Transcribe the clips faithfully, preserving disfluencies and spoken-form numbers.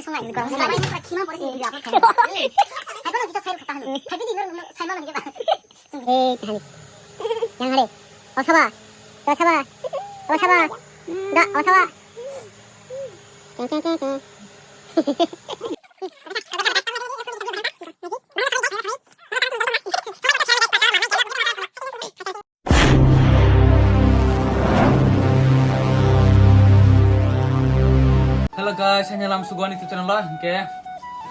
Eh, kahani. Yang hari. Osaba. Osaba. Da, osaba. Keng, keng, keng, keng. Hello guys, hanya lam suguan itu channel lah, oke.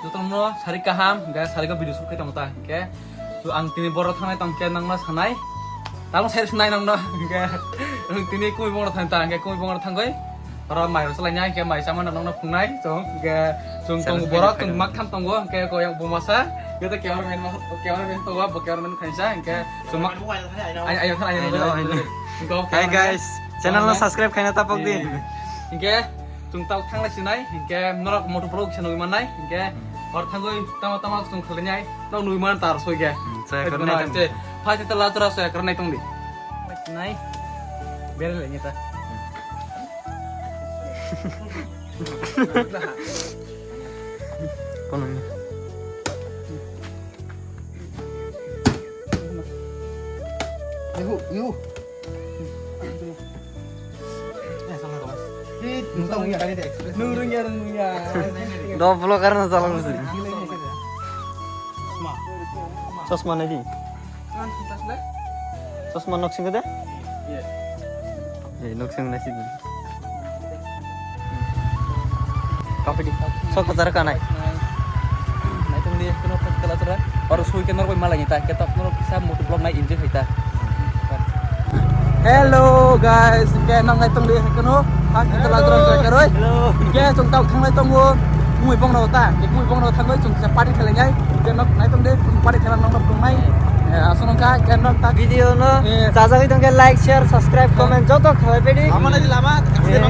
Jotono sari kaham, guys, sari ko video shoot kita muta, oke. Tu ang tini boro thangnai tong khe nangno sanai. Tamo sai sanai nangno. Hingke ang tini kumi bongor thang ta, hingke kumi bongor thangoi. Oro mai rosla nya, hingke mai sama nangno phungnai. Chong, hingke chong tong borok tong mak tham tongo, hingke ko yang bomasa. Hingke to cameraman, cameraman tongo, bo cameraman khaisa, hingke chong mak. Ai, ai, ai, ai, ai, ai, ai. Hingke hi cameraman. Guys, channel no subscribe khaina tapok di. Hingke Chwng tok thanglai sinai, hinkhe norok motor vlog se nugui mannai, hinkhe hor thangwi tama tama chwng khlainai, nok nugui man tar soi khe. Hmm, soya kwrwinai tong di. Phai tete la chora soya kwrwinai tong di. Sinai, bereng le nyeta. Kono ni. Yuhu, yuhu. Nung rung ya, nung ya. Do vlogger no jalang musi. Chosma nai di. Chosma nok sing de? Eh, nok sing nai si. Kapidi. Sok jar kanai. Naitung di kono kala tora. Oro sui ke norbai malai ta. Ketok norok kisa motor vlog nai enjoy khaita. Hello guys, ke nang naitung di kono. Hak kita la tora keroi. Hello. Ke chwng tau thanglai tongo. Mui bong rota. Ke mui bong rota thangoi chwng kisa party khelai nai. Ke nok naitung di party khelai nang nok tongnai. Eh, asonong ka ke nok ta. Video no. Eh. Chajagwi tongke like, share, subscribe, comment joto khalai pedi. Lama nai lama. Eh.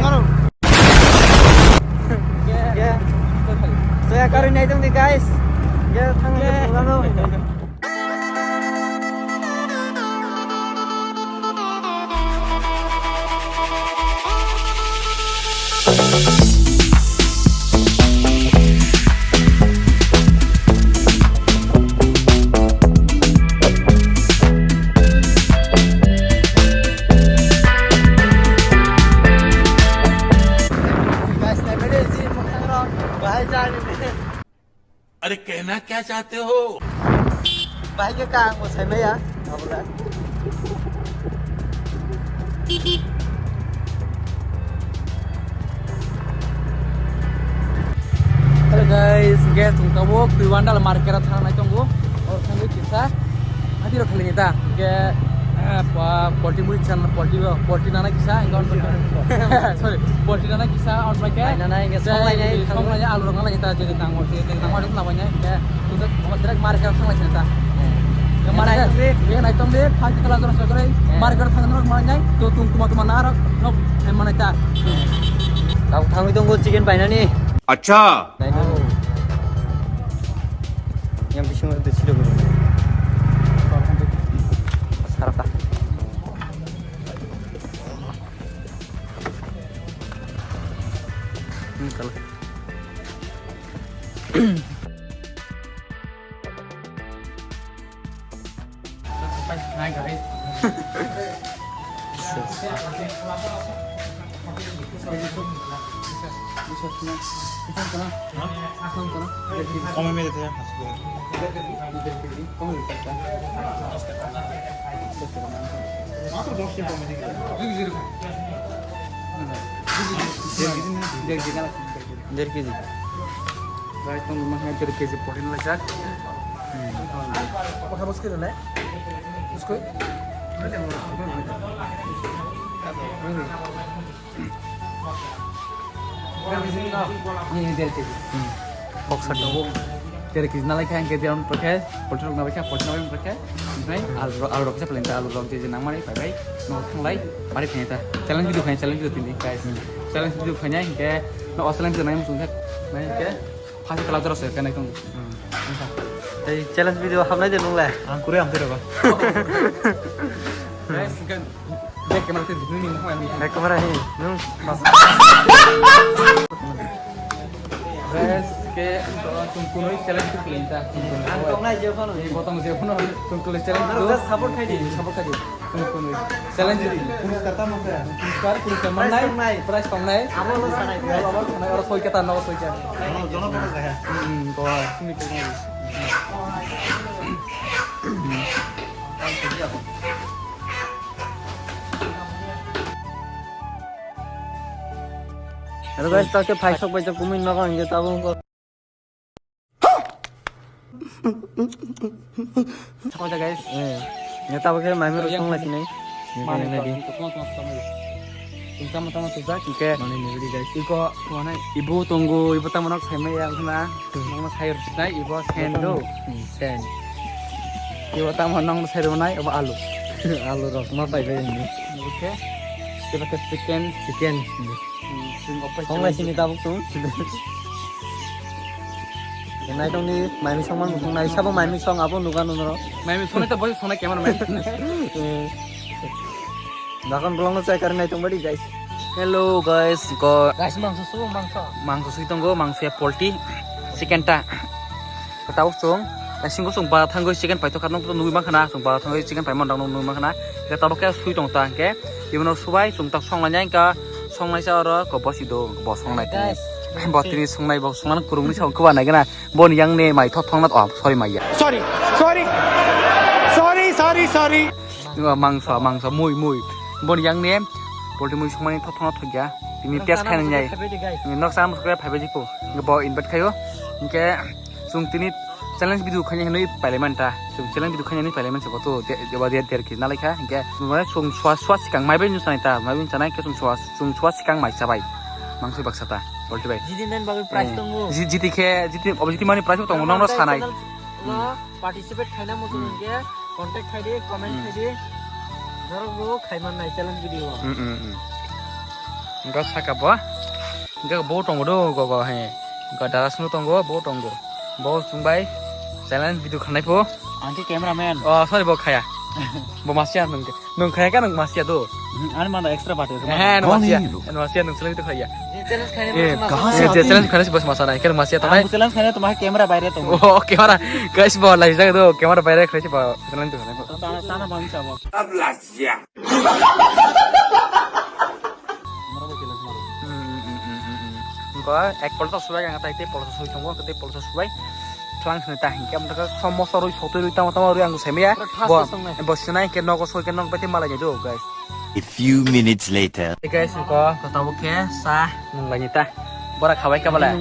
Soya karwi nai tong di guys. Ya thang ya. Guys, nai bede si mukhangrok bahai jani. अरे कहना क्या चाहते हो? Bahai ke kang bo sai maya. Abula. Hello guys, guys, tungkabo Kuiwandal market a thangnai tongo. Or thangwi kisa. Hati rok khalini ta. Ke, eh, pa-, polti mui chan, polti, polti nana kisa, enggak. Sorry, polti nana kisa, or like, nana, enggak, songlai nai, songlai nai, alu rok nana kita jadi tangor, jadi tangor itu namanya, ke, untuk, direct market thanglai sini ta. Ya, market, ya, naik tong deh, pagi telah terus, terus, market thangnai, mana nai, tuh, tuh, tuma, tuma, narok, nok, eh, mana ta. Tau thangwi tongo chicken painani. Acha. Nainani. Yang bisingo de siro guru. Sarata. Hmm, kalau. Deড় KG. Guys, tong ma hai deড় KG protein lai jak. Kotha bos kiri le? Bos koi? Ni deড় KG. Box satu. Deড় KG na lai kha, ang ke dia on pakai. Poltri rok na bai kha, poltri na bai kha. Omprai alu rok, alu rok kisa pelenta, alu rok je je nang mani pai bai. No thanglai, bari phai ta. Challenge video phai, challenge video tini, guys. Hmm. Challenge video phai nai, hingke no challenge video nai muchung kha. Nai hingke, phasi kala jora se kanai tong. Hmm. Tei challenge video hamnai de nung le? Ang kuri hamtwi rogo. Guys, hingke, back camera tini, nini mo hai. Back camera hi, nung. Guys, Guys, ke, to, tung kunui challenge tu play ta. Ang tongnai je phano. Ni botong je phano, tung kunui challenge tu. Just support khai di. Support khai di. Tung kunui challenge tu. Pulis kata masa. Pulis kar, pulis kar. Prize manai, tongnai. Prize tongnai. Abo lo sanai. Abo lo sanai. Oro soi kata, no soi kata. Jono, jono kata kaya. Hmm, to, sini tu. Hello guys, tak phai sok bai kumui nogo hinge tabuk. Sakha guys. Eh, ya tabuk ke mai mai song lai sini. Mani to, to, to, to, to. Tamo tamo to jak. Oke. Mani ni guys. Iko mana ibu tunggu, ibu tamo nok sai mai ya khna. Nang sai rus nai ibu sen do. Sen. Ibu tamo nang sai rus nai ibu alu. Alu rok ma pai bai ni. Oke. Kita ke chicken. Chicken. Song lai sini tabuk song. Nai tong ni mai mi song man song nai sabo mai mi song abo nuga nunro. Mai mi song nai to boy song nai camera man. Dakon bolong no chai kar nai tong badi guys. Hello guys, ko guys mangso su mangso. Mangso sui tongo, mangso ya poultry, chicken ta. Tabuk chwng, naisingko chwng bara thangwi chicken paithok kha, nokto nugwi mankha na, chwng bara thangwi chicken paimani rok nugwi mankha na. Hwnkhe tabuk khe sui tong ta hwnkhe, ibono subai chwng tak songlainai hwnkha, songlaisa oro ko bosi do, bo songnai tini. Bo tini songnai, bo songmani kwrwngni samung kwba naigwna, boni yang ne mai thok thok na, oh, sorry, mai ya. Sorry, sorry, sorry, sorry, sorry. Mangso, mangso, mui, mui. Boni yang ne, poultry mui songmani thok thok na thok ya. Tini test khainai. Nok sana musuka phaibai di, guys. Nok sana musuka phaibai di ko. Bo invite khayo. Hwnkhe, Chwng tini challenge video khaina hinwi pailai manta. Chwng challenge video khaina hinwi pailai mansa koto de, de, de, der khe nalai kha. Hinkhe mane chwng swa, swa sikang mai bai nw chanai ta, mai bai chanai khe chwng swa, chwng swa sikang mai chabai. Mangso baksa ta, poultry bai. Jidi nan bagwi prize tongo. Ji-, jiti khe, jiti, obo jiti mani prize tongo, nokno sanai. Participate khaina muchung hinkhe contact khai di, comment khai di. Norok bo khaiman nai challenge video. Hmm, hmm, hmm. Ga saka bo. Hinkhe bo tongo do, go, go, he. Go dara sunu tongo, bo tongo. Bo chwng bai challenge video khanai pho. Ang khe cameraman. Oh, sorry, bo khaya. Bo masiya nung khe. Nung khaya khe nung masiya do. Hmm, ani mano extra party. He, nung masiya. Nung masiya nung seleng to khaya. Je challenge khaina, eh, bo kaha se, eh, je aate challenge khaina se bo masa nai, khe nung masiya to nai. Ang challenge khaina to ma camera baire to. Oh, camera. Guys, bo lai jaga do, camera baire khaisi bo challenge to khaina. To sana, sana bang sabo. Ab lajya. Engko ek polsa subai ang tai tei polsa sui tongo, tei polsa subai thlang sini ta hinkhe amtaka somosa rui sotwi rui tamo tamo rui ang sai maya. Bo, bo sinai hinkhe nogo soi khe nog bai tei malai do guys. A few minutes later. Hey guys, engko kotabo khe sa nung bai ni ta. Bora khabai khe bala.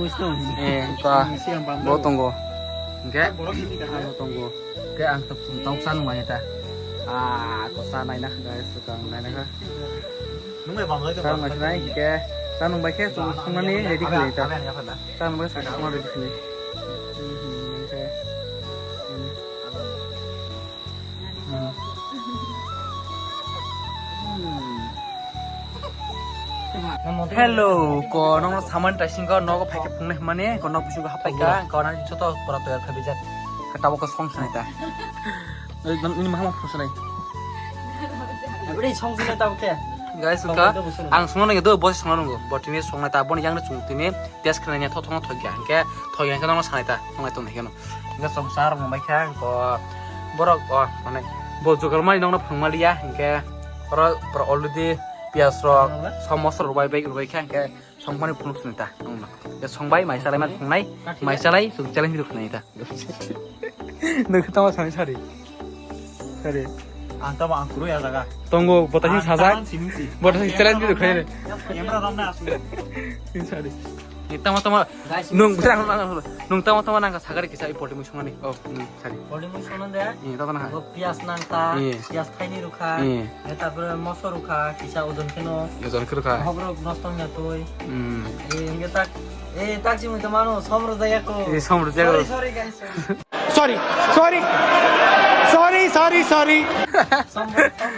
Eh, engko bo tongo. Hinkhe bo tongo. Khe ang tok, tok sa nung bai ta. Ah, ko sa nai na, guys, ko ang nai na. Nung bai bam lai. Sa nung bai nai, khe sa nung bai khe, so, sung nani ready khlai ta. Sa nung bai sa, sung ready khlai. Hmm, hmm, khe. Hmm. Hmm. Hello, ko nokno saman taising ko nogo phaikhe phungnai hwnmani ko nok bisingo hapai kha, ko nang joto pora toyar khaibijak. Ka tabuk ko song sanai ta. Oi, nini mahama phung sanai. Abri song sanai tabuk khe. Guys, ka ang songno nangya do, bosi songno nango. Bo tini songnai ta, boni yang ni chung tini test khlaina thok thok thok ya. Hingke thok ya hingke nokno sanai ta, songnai tongnai khe no. Hingke chwng cha rok bai kha, ko borok, o, mane, bo jugal mani nokno phang maliya, hingke oro, oro already piyaj rok, somosa rok bai, bai, bai kha, hingke songmani phunuk sini ta, nokno. Hingke songbai, mai salai, ma phungnai, mai salai, chwng challenge rok khnai ta. Nokhe tamo sani sari. Sari. Ang tamo ang kuru ya jaga. Tongo, botasi sajak. Botasi challenge rok khnai. Camera ramna asu. Sari. Ni tamo tamo. Guys, nung, nung tamo tamo nang sagari kisa i poultry mui songmani. Oh, hmm, sorry. Poultry mui songmani de? Iya, tamo na. Bo piyaj nang ta, iya, piyaj thaini rukha. Iya. Eh, tarpore moso rukha, kisa ojon kheno. Ojon khe rukha. Hobrok nosto wngya twi. Hmm. Eh, hingke tak, eh, tak simi to mano, som rwjak ya ko. Eh, som rwjak ya ko. Sorry, sorry, guys, sorry. Sorry, sorry, sorry, sorry, sorry. Som rw-, som.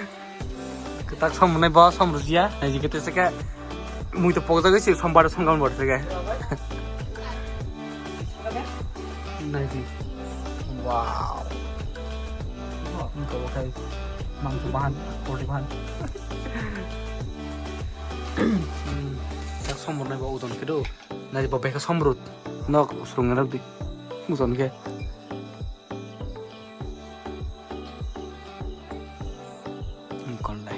Kwtak som hwnwi bo som rwjya, naijikhe tesa khe mui to pokjagwi se sombar songam bo tesa khe. Naidi. Wow. Wngkha bo khai mangso bahan, poultry bahan. Hmm, tak som rwnai bo udon khe do. Naidi bo bekha som rw. Nok surung rok di. Muson ke. Kon dai.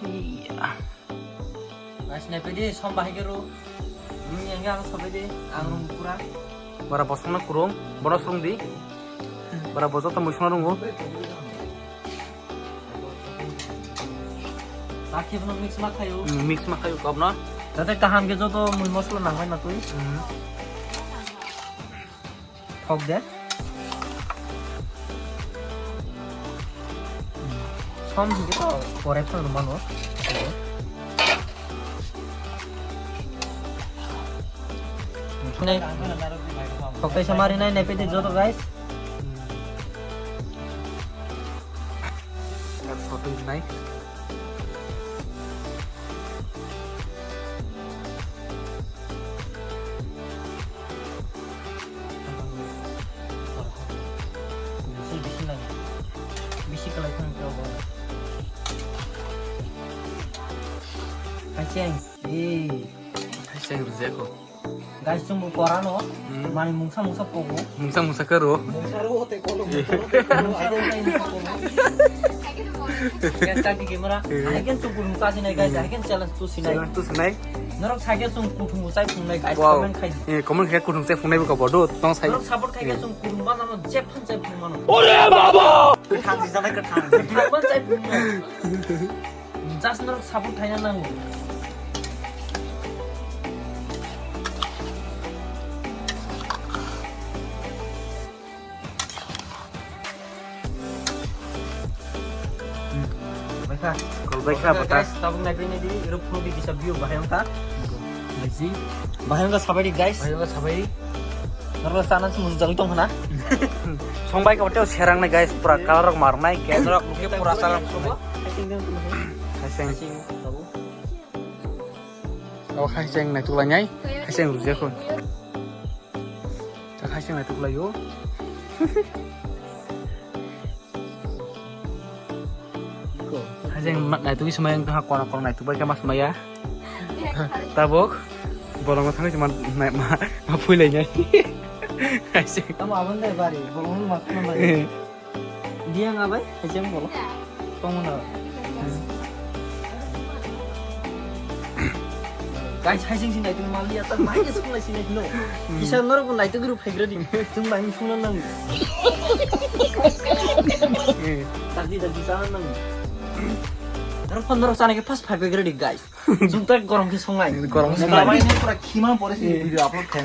Iya. Guys, nai pedi som bahai ke ro. Rung yang yang sobai de, ang rung pura. Bara bosong na kurung, bono surung di. Bara boso ta muisung na rungo. Sakhi bono mix ma khayo. Hmm, mix ma khayo kop na. Jate kaham ke joto mui mosla nang bai na tui. Hmm. Thok de. Som hingke to pore phano mano. Nai, thok kaisa mari nai, nai pete joto, guys. That's hot nai. Bisi, bisi nang. Bisi kalai thang kau bo. Kaceng. Eh. Kaceng rujako. Guys, chwng bo pora no. Hmm. Mani mungsa mungsa pogo. Mungsa mungsa karo. Mungsa ro te kolo. Mungsa ro te kolo. Yang tadi kamera. Eh. Hai kan chwng bo mungsa sinai guys. Hai kan challenge tu sinai. Challenge tu sinai. Norok sai khe chwng kuthum bo chai phungnai guys, wow. Comment khai di. Eh, comment khai kuthum chai phungnai bo kabo do, tong sai. Norok support khai khe chwng kuthum ba namo jep phan chai phung mano. Ore baba! Kuthang di janai kuthang. Kuthum ba chai phung mano. Just norok support khai na nango. Kolbaikha. Kolbaikha, bata. Guys, tabuk nai bini di, iro phunu di kisa view bahai wngkha. Bahai wngkha sabai di, guys. Bahai wngkha sabai. Norok sana se mujung jagwi tong khna. Songbai ka teo serang nai, guys, pura color rok marnai, guys, rok muke pura sana sobo. Haseng. Oh, haseng nai tulai nai. Haseng rujak khun. Chak hai se naituk lai o. Hai se naituk se mai ang ha kona kona naituk bai khe mas maya. Tabuk bolong thangwi se ma ma phui lai nai. Hai se. Tamo abon dai bari, bolong ma khna mai. Dia nga bai, hejeng bolo. Tong na. Guys, hai sing sing naitung mali ya, ta mai ke sung lai sing nai no. Kisa norok bo naitung guru phaigra di. Tung mai sung nang. Dak di, dak di sana nang. Norok pon norok sana ke pas phaigra di, guys. Jung tak gorong ke song lai. Gorong song lai. Mai ne pura khima pore si video upload khai.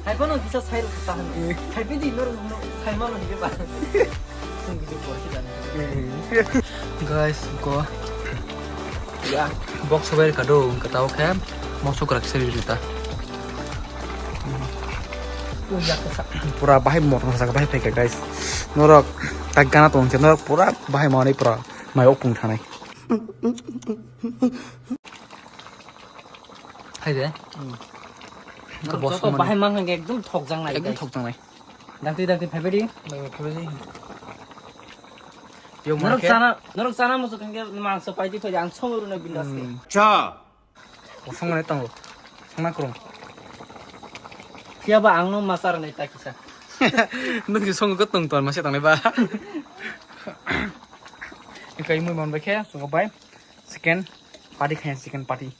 Hai bono kisa sai rok ta han. Hai pidi nor sai ma lo ni ba. Sung kisa por si dan. Guys, ko. Ya, box sobai ka do, ka tau khe. Mo sukra kisa rita. Pura bahai motor sa bahai phaikha, guys. Norok tak gana tong se norok pura bahai mani pura mai opung thanai. Hai de. Norok boss joto man bahai mang hang ekdom thokjang nai, ekdom guys. Thokjang nai. Dakti dakti phaibadi. Phaibadi. Yo, norok mana khe? Chana, norok chana muchuk hingke mangso paidi phai ang songo runa bindas khe. Hmm. Cha. Songmani tongo. Songna kurung. Phiya ba ang no masa rwnai ta kisa. Nwng se songo tong ton masa tangnai ba. Ikai mui mon bai khe songo bai. Second party khe second party.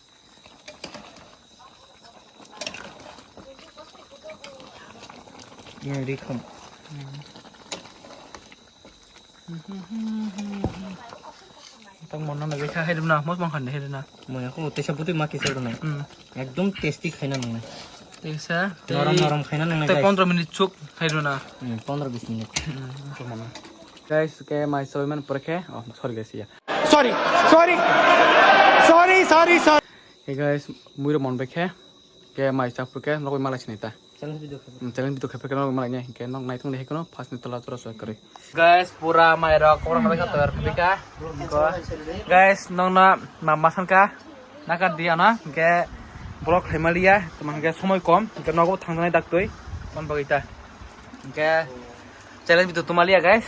Ini rikhum. Tang mono na bekha hai dum na, mos mang khan hai dum na. Moya ko tesa putui ma kisa dum na. Hmm. Ekdom tasty khaina nang nai. Tesa. Norom norom khaina nang nai, tei guys. Pondro minute chuk hai dum na. Hmm, pondro bis minute. Hmm, to mono. Guys, ke mai soi man por khe. Oh, sorry guys, ya. Sorry, sorry. Sorry, sorry, sorry. Hey guys, muiro mon bekhe. Ke mai chapur ke, nokoi malai sinai ta. Challenge video khe. Hmm, challenge video khe, ke nokoi malai ne, ke nok nai thung de, ke no, first ni tola chora chora kare. Guys, pura mai rok, korang bai kha toyar khe ka. Guys, nong na, ma, ma san ka. Naka dia na, ke vlog hai maliya, tuma ke somoi kom, ke nogo thang nai dak tui, mon bagita. Ke challenge video tumalia, guys.